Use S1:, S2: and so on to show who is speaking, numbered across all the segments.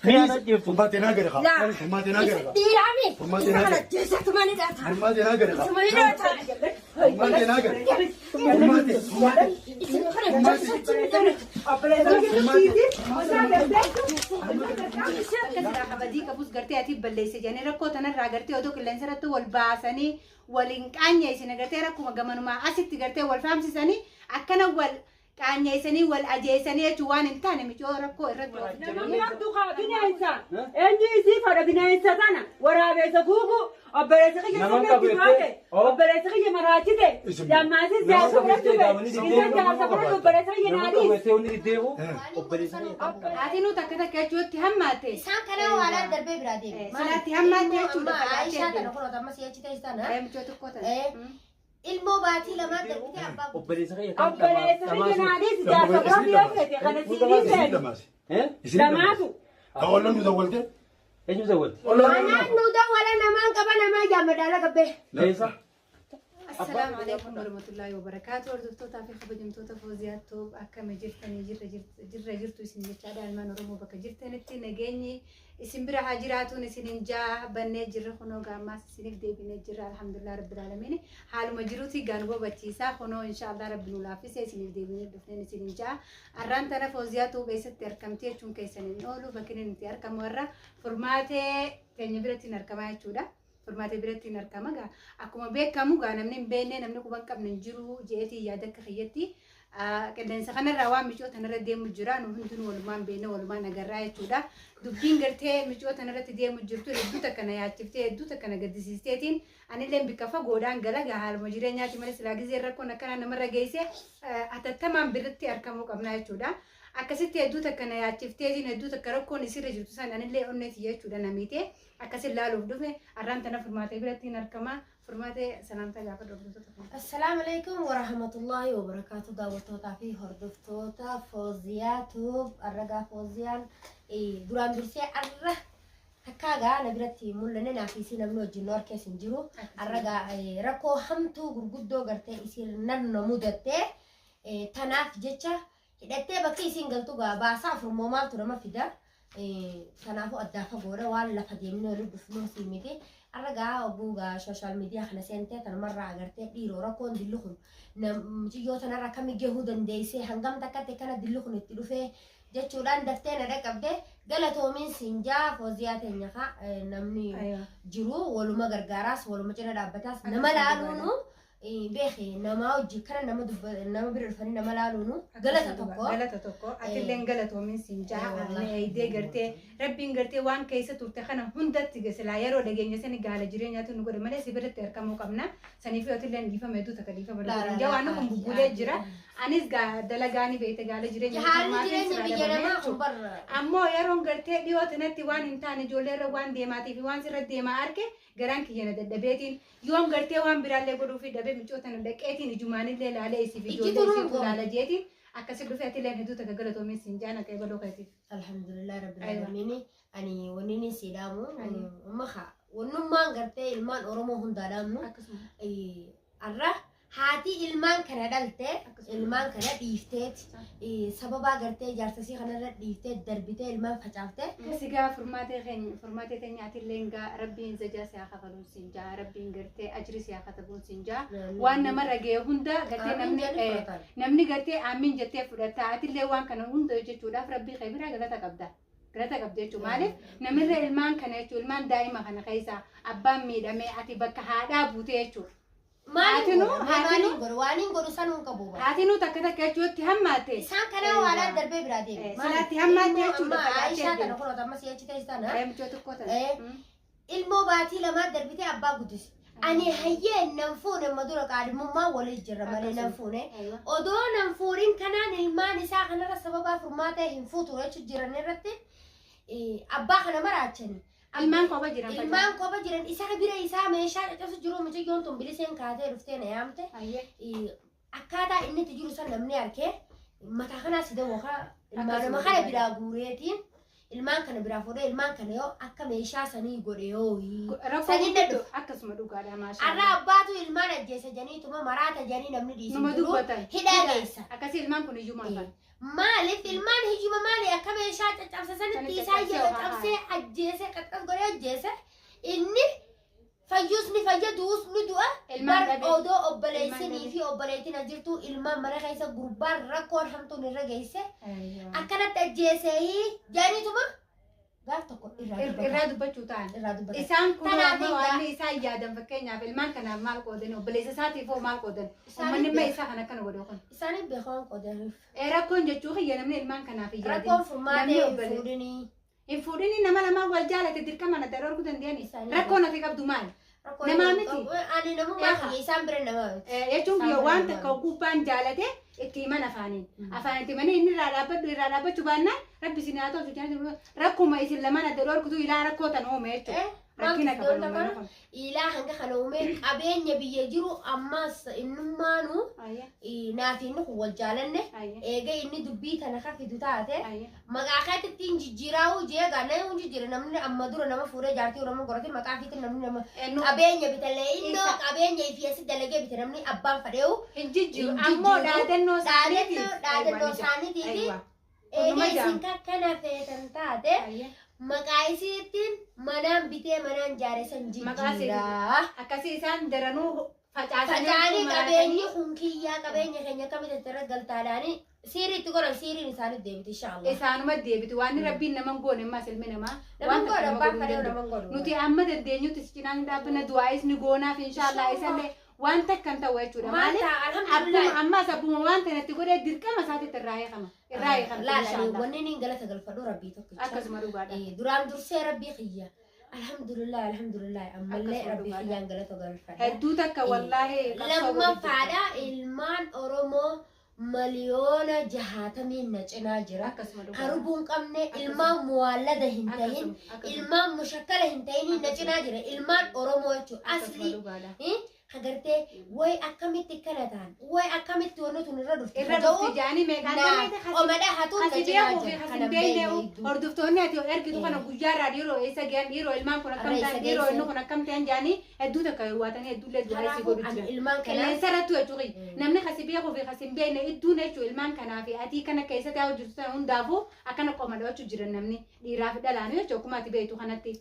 S1: Mi'a jirtu.
S2: Furmaatee naa gadi haa.
S3: Laa.
S2: Furmaatee naa gadi haa.
S3: Dhiiraami.
S2: Furmaatee
S3: Isa
S2: naa
S3: kana
S2: gadi.
S3: jeesatu mani dhaata.
S2: Furmaatee naa gadi haa.
S3: Isuma hidhaata.
S2: Furmaatee naa gadi. Furmaatee. Furmaatee.
S3: Isuma kana jeesatu mani
S4: Akkasirraa kabajii qabus gartee ati balleesse jedhanii rakkoo tanarraa gartee odoo qilleensa irratti wal baasanii waliin qaanyeessine gartee rakkuma gamanumaa asitti gartee wal faamsisanii akkana wal qaanyeessanii wal ajeessanii jechuun waan hin taane micoo rakkoo irratti of
S5: Namni hamtu kaa bineensa. Eenyu isii fadha bineensa tana waraabeessa guugu obboleessa kiyya
S1: Naman
S5: sirreetti
S1: qabu
S5: baate
S1: jettee? Oh.
S5: obboleessa kiyya maraachite
S2: Isin-
S5: dammaasis
S1: Nama
S5: jaarsa
S1: qabu
S5: fudhachuu
S1: jettee
S5: fedhe
S1: daamanii
S5: isa
S1: diddeebu.
S5: jaarsa fudhatu obboleessa kiyya
S1: Nama
S5: naadhiis.
S1: qabu jettee wanni diddeebu. Obboleessa kiyya.
S4: Haati nuti akka takka jechuutti hammaatte.
S3: Isaan kana waalaan darbee biraa deeme.
S4: Salaatti hammaatte jechuudha.
S3: Amma Aishaa tana kun amma si'achi ta'e sana.
S4: Micoo xiqqoo tana.
S3: Ilmoo baatii lamaan darbitee abbaa guddise.
S1: Obboleessa kiyya kan
S5: Obboleessa kiyya naadhiis jaarsa fudhatu yoo fedhe kana
S2: Isin
S5: siidii seenu.
S2: lamaasi.
S1: Eh?
S5: Lamaatu.
S2: Ka olloon nu dawwalte.
S1: Eenyu zawwalti?
S3: Anaan nu dawwala namaan qaba namaa jaamadaala qabbee.
S1: Eessa?
S4: Assalaamu alaikum warahmatullahi wabarakaatu. Hordoftootaa fi kabajamtoota Fooziyaa Toob akkama jirtanii jirra jirtu isin jechaadha. Ilmaan Oromoo bakka jirtanitti nageenyi isin bira haa jiraatuun isinin jaa bannee jirra kunoo gaammaas isiniif deebinee jirra alhamdulillah rabbil aalamiin. Haaluma jiruuti gaan bobachiisaa kunoo inshaallah rabbi nu laaffise isiniif deebinee dhufneen isinin jaa. Arraan tana Fooziyaa Toob eessatti argamti jechuun keessan hin oolu bakki inni itti argamu irra furmaatee keenya biratti hin argamaa jechuudha. Furmaatee biratti hin argama gaa akkuma beekamu gaa namni hin beekne namni quba hin qabne hin jiru jeetii yaada akka kiyyatti qilleensa kanarraa waan micoo tanarra deemu jira nu hundinuu walumaan beekne walumaan agarraa jechuudha. Dubbiin gartee micoo tanarratti deemu jirtu hedduu takka na yaachiftee hedduu takka na gaddisiisteetiin anillee bikka fagoodhaan gala gaa haaluma jireenyaati malee silaa gizeen rakkoon akkanaa namarra geesse hatattamaan biratti argamuu qabna jechuudha. Akkasitti hedduu takka na yaachifteetiin hedduu takka rakkoon isirra jirtu san anillee onneeti jechuudha namiitee. Akkasin laaluuf dhufe arraan tana furmaatee biratti hin argama. Furmaatee salaamtaa gaafa hordoftoota keenya.
S3: Assalaamu alaikum warahmatullahi wabarakaatu daawwattootaa fi hordoftoota Fooziyaa Tuub arragaa Fooziyaan duraan dursee arra takkaa gaa na biratti hin mul'anne naaf isii namni wajjin nu harkees hin jiru arragaa rakkoo hamtuu gurguddoo gartee isiin nan na mudattee tanaaf jecha hidhattee bakki isiin galtu gaa baasaa afurmoo maaltu nama fida. Kanaafuu addaa fagoodha waan lafa deemnee walitti dhufnuu sii miti. Har'a gaa oguu gaa sooshaal miidiyaa kana seentee tanumarraa agartee dhiiroo rakkoon dilli kun muciyyoo tanarra akkami gahuu dandeessee hangam takkatti akkana dilli kun itti dhufee jechuudhaan daftee na dhaqqabde galatoomiin siin jaa fooziyaa teenya kaa namni jiru waluma gargaaraas waluma cina dhaabbataas nama laaluunu beeki namaa hojii kana nama dubba nama bira dhufanii nama laaluunu galata tokko.
S4: Galata tokko. Atilleen galatoomin siin jaa.
S3: Wallahi.
S4: Eeydee gartee rabbiin gartee waan keessa turte kana hundatti silaa yeroo dhageenya sani gaala jireenyaatu nu godhe malee si biratti argamuu qabna. Saniif atilleen dhiifama hedduu takka dhiifama
S3: Laa, laa,
S4: jaa waan
S3: laa,
S4: kun bubbulee
S3: yaa,
S4: jira. Anis gaa dalagaani beekte gaala jireenya
S3: Haalli jireenya biyya namaa kun barra.
S4: Ammoo yeroon gartee dhiyoo tanatti waan hin taane ijoollee irra waan deemaatii fi waan sirra deemaa arge garaan kiyya na dadhabeetiin yoom gartee waan biraallee godhuufi dhabee micoo tana dhaqeetiin ijumaanillee laalee isiif
S3: Ijji
S4: ijoollee
S3: turuun
S4: isiitu
S3: goon.
S4: laala jeetiin akkasi dhufee atilleen hedduu takka galatoomin siin jaan akka ebaloo keetiif.
S3: Alhamdulillah rabbil
S4: Aywa.
S3: alamin ani wanni ni sii dhaamu
S4: Aywa.
S3: amma haa wannummaan gartee ilmaan Oromoo hundaa dhaamnu
S4: Akkasuma.
S3: arra haati ilmaan kana dhalte
S4: Akkasuma.
S3: ilmaan kana dhiifteeti sababaa gartee jaarsasii kanarra dhiiftee darbitee ilmaan facaaftee
S4: Akkasi gaa furmaatee keenya furmaatee teenya atilleen gaa rabbiin zajaa si haa kafaluun siin jaa rabbiin gartee ajri si haa katabuun siin jaa waan namarra ga'e hunda gartee
S3: Amiin
S4: namni
S3: jedhanii fudhatan.
S4: Namni gartee amiin jettee fudhatta atillee waan kana hunda hojjechuudhaaf rabbii kee biraa galata qabda. Galata qabda jechuudha. Maaliif namirra ilmaan kana jechuudha ilmaan daa'ima kana keessa abbaan miidhamee ati bakka haadhaa buutee jechuudha.
S3: Maaliin
S4: Haatinuu-
S3: godhu?
S4: haatinuu-
S3: Maaliin godhu? Waan hin godhu sanuu hin qabu.
S4: Haatinuu takka takka jechuutti hammaatte.
S3: Isaan kana waalaan darbee biraa deeme.
S4: Salaatti hammaatte jechuudha.
S3: Amma Aishaa tana
S4: Fagaatee
S3: kun amma si'achi ta'e tana.
S4: deemte. Mucoo xiqqoo tana.
S3: Ilmoo baatii lamaa darbitee abbaa guddise. Ani hayyee nan fuune amma dura qaadhimummaa walii jirra malee nan fuune. Odoo nan fuudhin kanaan ilmaan isaa kanarra sababaa furmaata hin fuutu jechuun jiran irratti abbaa kana maraachani.
S4: Ilmaan kopha jiran
S3: Ilmaan kopha jiran isa bira isaa meeshaa caccabsu jiru mucayyoon tun biliseen kaatee dhuftee na yaamte. Akkaataa inni itti jiru san namni arkee mataa kanaa si dawwa kaa ilmaanuma kana biraa guureetiin ilmaan kana biraa fuudhee ilmaan kana yoo akka meeshaa sanii godhe yoo
S4: Rakkoo
S3: sanii
S4: guddaa
S3: dhufu.
S4: Akkasuma dhugaadha maashaa.
S3: Arra abbaatu ilmaan ajjeesa janiituma maraata janii namni dhiisu
S4: Numa
S3: jiru
S4: dubbatan.
S3: hidhaa geessa.
S4: Akkasii ilmaan kun iyyuu maal fa'a?
S3: Maaliif ilmaan hiyyuma maali akka meeshaa caccabsa sanitti isaan caccabsee ajjeese qaqqab godhee ajjeese inni fayyuus ni fayya du'uus ni du'a.
S4: Ilmaan
S3: Bar
S4: dhabe.
S3: odoo obboleessinii fi obboleettiin as jirtu ilmaan mana keessa gurbaan rakkoon hamtuun irra geesse akkanatti ajjeesee jedhaniituma gaaf tokko irraa dubbatan.
S4: Irraa dubbachuu ta'an.
S3: Irraa dubbatan.
S4: Isaan kun
S3: Tanaaf
S4: ammoo
S3: egaa-
S4: waan isaan yaadan fakkeenyaaf ilmaan kanaaf maal qoodan obboleessa isaatiif hoo maal qoodan
S3: Isaaniif
S4: uummanni immoo
S3: beeku.
S4: isaa kan akkana godhu kun.
S3: Isaaniif beekaman qoodaniif.
S4: Rakkoon jechuu kiyya namni ilmaan kanaaf hin yaadin.
S3: Rakkoon furmaatee
S4: Namni
S3: hin
S4: obboleessa.
S3: fuudhinii.
S4: Hin fuudhini nama lamaan wal jaalate dirqama na dararuu danda'ani.
S3: Isaanii
S4: Rakkoon ati qabdu maali?
S3: Rakkoon
S4: Namaa
S3: hin
S4: miti.
S3: qabu. Ani namummaa
S4: Eeha.
S3: kiyya isaan bira namaa miti.
S4: Jechuun
S3: Isaan
S4: kiyya
S3: bira
S4: waan
S3: namaa
S4: takka
S3: miti.
S4: gubbaan jaalate itti himan afaaniin. Afaan itti himanii inni irraa dhaabbadhu irraa dhaabbachuu baannaan rabbi isin haa tolchu jedhanii rakkuma isin lamaan adda dhorkutu ilaa rakkoo tan uume jechuudha.
S3: Eh,
S4: Rakkina
S3: maaltu
S4: qaban
S3: iddoo
S4: uummanni
S3: kana
S4: kun.
S3: ilaa hanga kana uume qabeenya biyya jiru ammas innummaanu
S4: Ayya,
S3: naaf inni kun wal jaalanne
S4: ayya,
S3: eega inni dubbii tana ka fidu taate
S4: ayya.
S3: maqaa keetti ittiin jijjiiraa'uu jee gaa nama hin jijjiire namni amma dura nama fuudhee jaartii Oromoo godhate maqaa fiitiin namni nama qabeenya bitallee innoo
S4: Isa.
S3: qabeenya ifii asi dalagee bite namni abbaan fadheewu
S4: Hin jijjiiru
S3: Hin
S4: ammoo
S3: jijjiiru.
S4: dhaadannoo isaaniitiif.
S3: dhaadannoo isaaniitii fi
S4: Aywa.
S3: eega
S4: Kunuma
S3: isin kakkana feetan taate
S4: Ayya.
S3: maqaa isiitiin manaan bitee manaan jaare san
S4: Maqaa isiitiin.
S3: jijjiiraa.
S4: Akkasii isaan daranuu facaasanii
S3: Faca'anii
S4: maratanii-
S3: qabeenyi kun kiyyaa qabeenya keenya akkamitti itti galtaadhaanii siirii itti godhan siiriin isaaniif deebiti inshaallah.
S4: Isaanuma deebitu waan rabbiin nama hin goone ammas ilmi namaa.
S3: Nama
S4: waan
S3: hin goone,
S4: takka nama
S3: abbaan
S4: godhuu hin
S3: fedhe
S4: danda'u.
S3: nama hin godhu.
S4: Nuti amma dandeenyutti si cinaan dhaabbanna du'aa'is ni goonaaf inshaallah isallee waan takka hin ta'u jechuudha.
S3: Maal
S4: Maaliif
S3: ta'a
S4: abbuma
S3: alhamdulillah.
S4: ammas abbuma waan tanatti godhee dirqama isaatitti irraa eegama. Irraa eegama
S3: Laala
S4: inshaallah.
S3: wanni niin galata galfadhu rabbii tokkicha.
S4: Akkasuma dhugaadha.
S3: Duraan dursee rabbii kiyya. Alhamdulillah alhamdulillah ammallee
S4: Akkasuma
S3: rabbii
S4: dhugaadha.
S3: kiyyaan galata galfadha.
S4: Hedduu takka wallaahi qabsoo godhu
S3: Lammaffaadha ilmaan Oromoo 60,000,000 na cinaa jira.
S4: Akkasuma dhugaadha.
S3: Karubuu hin qabne ilmaan muwaallada hin tahin
S4: Akkasuma, akkasuma.
S3: ilmaan mushakkala hin ta'in na cinaa jira ilmaan Oromoo jechuudha
S4: Akkasuma
S3: aslii
S4: dhugaadha.
S3: Agartee way akkamitti kana ta'an way akkamitti wanni tun irra dhufte
S4: Irra dhufti jaanii meeqaan
S3: naa qomadha hatuun na
S4: Asi
S3: cinaa
S4: beekuu fi
S3: jira
S4: asi
S3: kana
S4: beekne
S3: beekne
S4: hordoftoonni ati ergitu kana guyyaarraa dhiiroo eessa gahan dhiiroo ilmaan kun akkam
S3: Irra
S4: ta'an
S3: eessa
S4: dhiiroo inni
S3: geesse.
S4: kun akkam ta'an jaanii hedduu takka waatanii hedduullee du'aa isii
S3: Kanaafuu
S4: godhu
S3: ani
S4: jiran.
S3: ilmaan kanaa
S4: Qilleensa irratti jechuudha. Namni kasi beekuu fi kasi hin beekne idduun jechuudha ilmaan kanaa fi atii kana keessatti haa hojjetu sana hundaafuu akkana qoma dhawachuu jiran namni dhiiraa fi dhalaanii jechuudha akkuma ati beektu kanatti.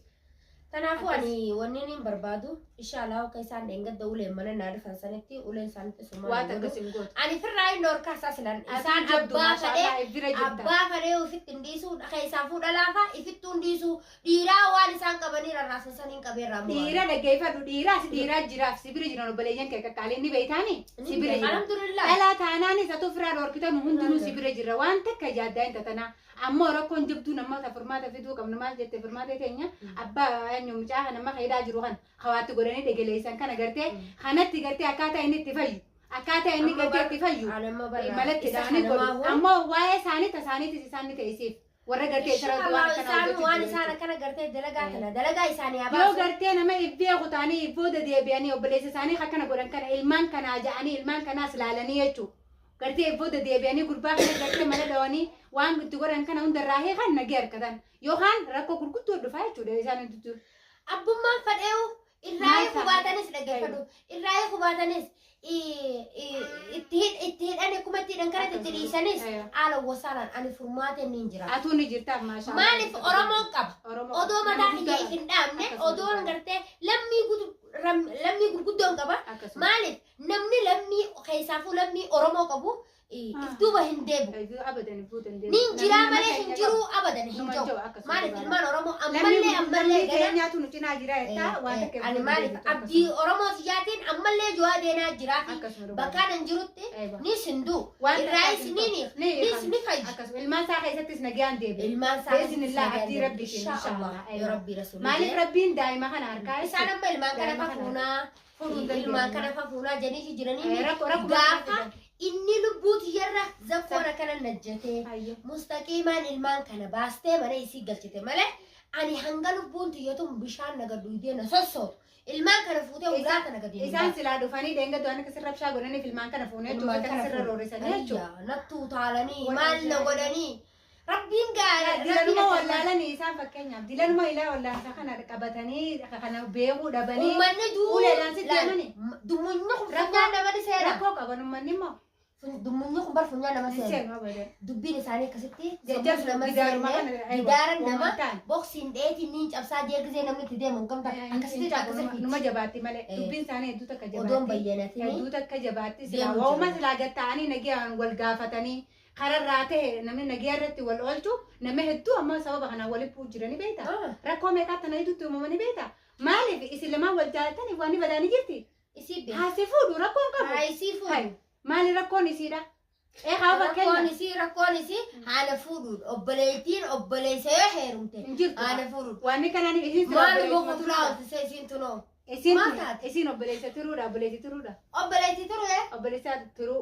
S3: Kanaafuu ani wanni niin barbaadu inshaallah akka isaan dheengadda uleen mana naa dhufan sanitti uleen isaanitti sumaa
S4: Waan
S3: hin godhu.
S4: akkas hin gootu.
S3: Ani firraa inni horkaa isaa silan isaan
S4: Isaan jabdu
S3: abbaa fadhee
S4: maashaallah bira jirta.
S3: abbaa fadhee ofitti hin dhiisuu keessaa fuudha laafa ifittuu hin dhiisuu dhiiraa waan isaan qabanii rarraasan saniin qabeerraa
S4: Dhiira dhaggeeffadhu dhiiraas dhiiraa jiraaf si bira jiran obboleeyyan kee qaqqaaleen ni beeytaani si bira jiran.
S3: Alhamdulillah.
S4: Dhalaa taanaanis haa ta'u firaa dhorkitan hundinuu si bira jirra waan takka yaaddaa hin tatanaa ammoo rakkoon jabduu namoota furmaata fiduu qabnu maal jette furmaata teenya abbaa eenyu mucaa kana amma hidhaa jiru kana hawaatti godhanii dhegeleessan kana gartee kanatti gartee akkaataa inni itti fayyu akkaataa inni
S3: Amma
S4: gartee itti fayyu
S3: Ani amma barraa
S4: malatti
S3: isa
S4: dhaanii
S3: kana
S4: godhu
S3: maahu.
S4: ammoo waa'ee isaanii tasaaniitis isaan ni ta'isiif warra gartee isa
S3: Inshallah
S4: waan akkana
S3: isaan
S4: hojjechuu
S3: waan
S4: jiru
S3: isaan
S4: jechuudha.
S3: akkana gartee dalagaa tana dalagaa isaanii haa
S4: Yoo
S3: baasu.
S4: gartee nama ibbee kutaanii ibbooda deebi'anii obboleessa isaanii akkana godhan kana ilmaan kanaa ja'anii ilmaan kanaas laalanii jechuudha. Gartee ibbooda deebi'anii gurbaa kana gartee mana dhawanii waan itti godhan kana hundarraa hiikan nagee harkatan yookaan rakkoo gurguddoo dhufaa jechuudha isaan hunduttuu.
S3: Abbummaan fadheewu irraa
S4: Maal ta'a?
S3: hubaatanis dhaggeeffadhu irraa hubaatanis itti hidhan akkuma itti hidhan kanatti itti dhiisanis
S4: Aywa.
S3: haala wasaalaan ani furmaata niin jira.
S4: Atuu ni jirtaaf maashaa.
S3: Maaliif Oromoon qaba?
S4: Oromoo
S3: Odoo mataa kiyya if hin dhaabne
S4: Akkasuma
S3: odoon
S4: dhugaadha.
S3: gartee lammii lammii gurguddoon qaba.
S4: Akkasuma.
S3: Maaliif namni lammii keessaafuu lammii Oromoo qabu if duuba hin deebi'u.
S4: Abadan ibboo dandeenya.
S3: Niin jiraa malee hin jiruu abadan hin
S4: Numa
S3: jiru.
S4: jiru, akkasuma
S3: Maaliif
S4: dhugaadha.
S3: ilmaan Oromoo ammallee ammallee
S4: Lammii
S3: gana
S4: keenyaatu nu cinaa jira jettaa waan takka
S3: ani
S4: ibboo
S3: maaliif
S4: dandeenya.
S3: abdii Oromoo siyyaatiin ammallee ju'aa deenaa jiraa fi
S4: Akkasuma dhugaadha.
S3: bakkaan hin jirutti
S4: Eeba.
S3: ni sinduu
S4: Waan
S3: irraayis
S4: takkaas hin
S3: ni
S4: ta'u.
S3: ni nis ni fayyu.
S4: Akkasuma ilmaan isaa keessattis nagaan deebi'e.
S3: Ilmaan isaa
S4: Biiznillah abdii rabbiitiin
S3: inshaallah
S4: inshaallah.
S3: yoo rabbii rasuulli
S4: Maaliif
S3: jedhe.
S4: rabbiin daa'ima kana harkaa
S3: Isaan amma ilmaan kana
S4: Daa'ima kana
S3: fafuunaa
S4: fuudhuu hin dandeenye.
S3: ilmaan kana fafuunaa jedhanii jiranii
S4: Rakkoo rakkoo
S3: gaafa inni lubbuu tiyyarra zakkoon akkana najjatee
S4: Ayyo.
S3: mustaqiimaan ilmaan kana baastee mana isii galchite malee ani hanga lubbuun tiyyatuun bishaan naga duudee na sossootu ilmaan kana fuutee ulaa kana gadi hin
S4: Isaan silaa dhufanii dheengaddu waan akka sirra rabshaa godhaniif ilmaan kana fuunee jechuudha. Akka sirra roorrisanii jechuudha.
S3: Ayyaa, nattuu taalanii
S4: Wal
S3: maal na
S4: ajaa'iba.
S3: godhanii rabbiin gaara
S4: Dilanuma wallaalanii isaan fakkeenyaaf dilanuma ilaa wallaalsa kana qabatanii kana beekuu dhabanii
S3: Uummanni
S4: uleedhaan sitti himani.
S3: dumunni kun funyaan nama ni seera.
S4: Rakkoo qaban uummanni immoo
S3: Dummunyi kun bar funyaan nama
S4: Hin
S3: seenu.
S4: seenu abadan.
S3: Dubbiin isaanii akkasitti
S4: Jajjabsu
S3: sammuu nama
S4: gidaaruma
S3: seenne
S4: kana aywa,
S3: gidaaran
S4: waan
S3: nama
S4: ta'an.
S3: boksiin dheetiin niin cabsaa jee gisee namni itti deemu hin qabda akkasitti akkasitti
S4: Numa jabaatti malee
S3: Eh.
S4: dubbiin isaanii hedduu takka
S3: odoon
S4: jabaatti.
S3: bayyanatini
S4: Hedduu takka jabaatti silaa
S3: Deemu
S4: waa'uma
S3: jira.
S4: silaa gatta'anii nagayaan wal gaafatanii kararraa ta'e namni nagaya irratti wal oolchu nama hedduu amma sababa kanaan walitti bu'u jiranii beekta. Rakkoo meeqaa tana hedduutti uumamanii beekta. Maaliif isin lamaan wal jaalataniif waan badaanii jirti?
S3: Isii beeku.
S4: Haasii fuudhu rakkoon qabu.
S3: Haa isii
S4: Hai,
S3: fuudhu.
S4: Maali rakkoon isiidha? Ee haa
S3: Rakkoon
S4: fakkeenya.
S3: isii rakkoon isii haala fuudhuudha. Obboleettiin obboleessa yoo heerumte
S4: Hin jirtu.
S3: haala fuudhuudha.
S4: Wanni kanaan isin silaa
S3: Maal
S4: obboleessuma
S3: immoo kuturaa
S4: turuudha.
S3: hojjise isiin tunoo.
S4: Isiin
S3: Maal
S4: tun
S3: taate?
S4: isiin obboleessa turuudha obboleessi turuudha.
S3: Obboleettii turee
S4: Obboleessa turuu.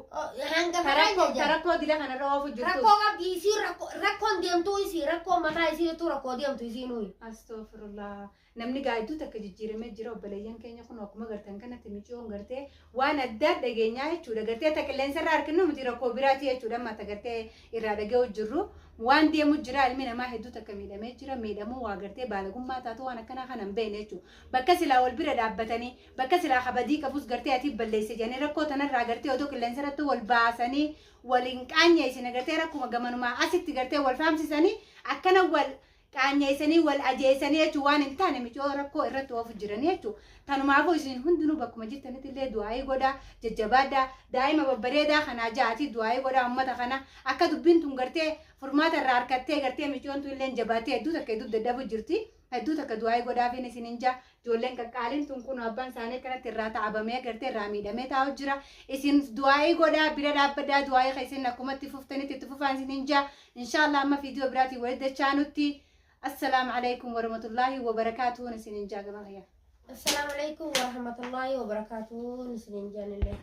S3: hanga
S4: Tarakkoo
S3: faranya
S4: tarakkoo dila kanarra oofu jirtu.
S3: Rakkoo qabdi isii rakkoon deemtuu isii rakkoo mataa isiitu rakkoo deemtu isii nuyi.
S4: Astoofirullaa. Namni gaadduu takka jijjiiramee jira obboleeyyan keenya kun akkuma gartan kanatti micoon gartee waan addaa dhageenyaa jechuudha. Gartee ta qilleensa irraa arginu miti rakkoo biraati jechuudha. Amma ta gartee irraa dhaga'u jirru waan deemu jira ilmi namaa hedduu takka miidhamee jira. Miidhamuu waa gartee baalagummaa taatu waan akkanaa kana hin beekne jechuudha. Bakka silaa wal bira dhaabbatanii bakka silaa kabadii qabus gartee ati balleesse jedhanii rakkoo tanarraa gartee otoo qilleensa irratti wal baasanii waliin qaanyeessine gartee rakkuma gamanumaa asitti gartee wal faamsisanii akkana wal qaanyeessanii wal ajeessanii jechuun waan hin taane micoo rakkoo irratti oofu jiranii jechuudha. Tanumaafuu isin hundinuu bakkuma jirtanitti illee du'aayii godhaa jajjabaadhaa daa'ima babbareedaa kanaa ja'atii du'aayii godhaa uummata kana akka dubbiin tun gartee furmaata irraa harkattee gartee micoon tun illee jabaatee hedduu takka hedduu dadhabu jirti. Hedduu takka du'aayii godhaafiin isin hin jaa ijoolleen qaqqaaliin tun kun abbaan isaanii akkanatti irraa ta'abamee gartee irraa miidhamee taa'u jira. Isin du'aayii godhaa bira dhaabbadhaa du'aayii kan isin akkumatti fuftanitti itti fufaan isin hin jaa. Inshaallah amma viidiyoo biraatiin walitti dachaanutti. السلام عليكم ورحمة الله وبركاته. نسين جاك.
S3: Assalaamu alaikum warahmatullaahi wabarakaatuh. Nisiniin jaalallee.